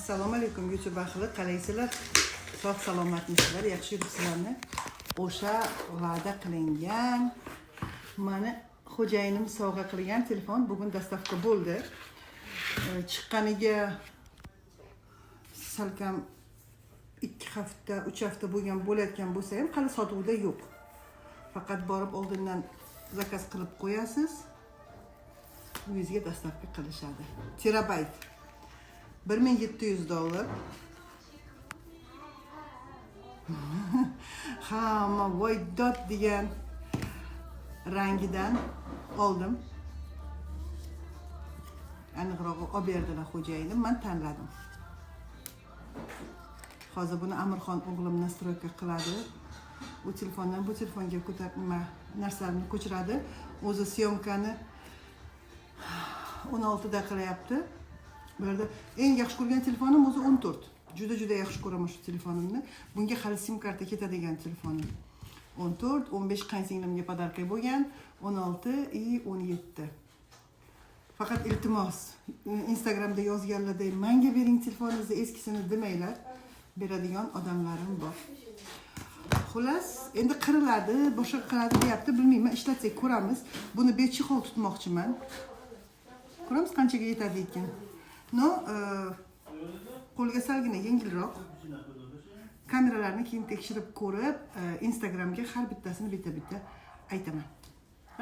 Assalomu alaykum, YouTube ahli, qalaysizlar? Sog' salomatmisizlar? Yaxshi yuribsizlarmi? O'sha va'da qilingan, mani xo'jayinim sovg'a qilgan telefon bugun доставка bo'ldi. Chiqqaniga salkam 2 hafta, 3 hafta bo'lgan bo'layotgan bo'lsa ham, hali sotuvda yo'q. Faqat borib oldindan заказ qilib qo'yasiz, uyingizga доставка qilishadi. Terabayt, 1700 dollar. Hamma voy dod degan rangidan oldim. Aniqrog'i, olib berdilar xo'jayinim, man tanladim. Hozir buni Amirxon o'g'lim настройка qiladi. U telefondan bu telefonga ko'tar, nima, narsalarni ko'chiradi. O'zi съёмка ni 16da qilyapti. Bu yerda eng yaxshi ko'rgan telefonim o'zi 14. Juda juda yaxshi ko'raman shu telefonimni. Bunga hali sim karta ketadigan telefonim. 14, 15 qaynsinglimga подарка bo'lgan, 16 и 17. Faqat iltimos, Instagramda yozganlarday "Manga bering telefoningizni eskisini" demanglar. Beradigan odamlarim bor. Xullas, endi qiriladi, boshqa qiladi deyapti, bilmayman, ishlatsak ko'ramiz. Buni без tutmoqchiman. Ko'ramiz, qanchaga yetadi ekan. Но, qo'lga salgina yengilroq. Kameralarni keyin tekshirib ko'rib, Instagramga har bittasini bitta-bitta aytaman.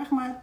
Rahmat.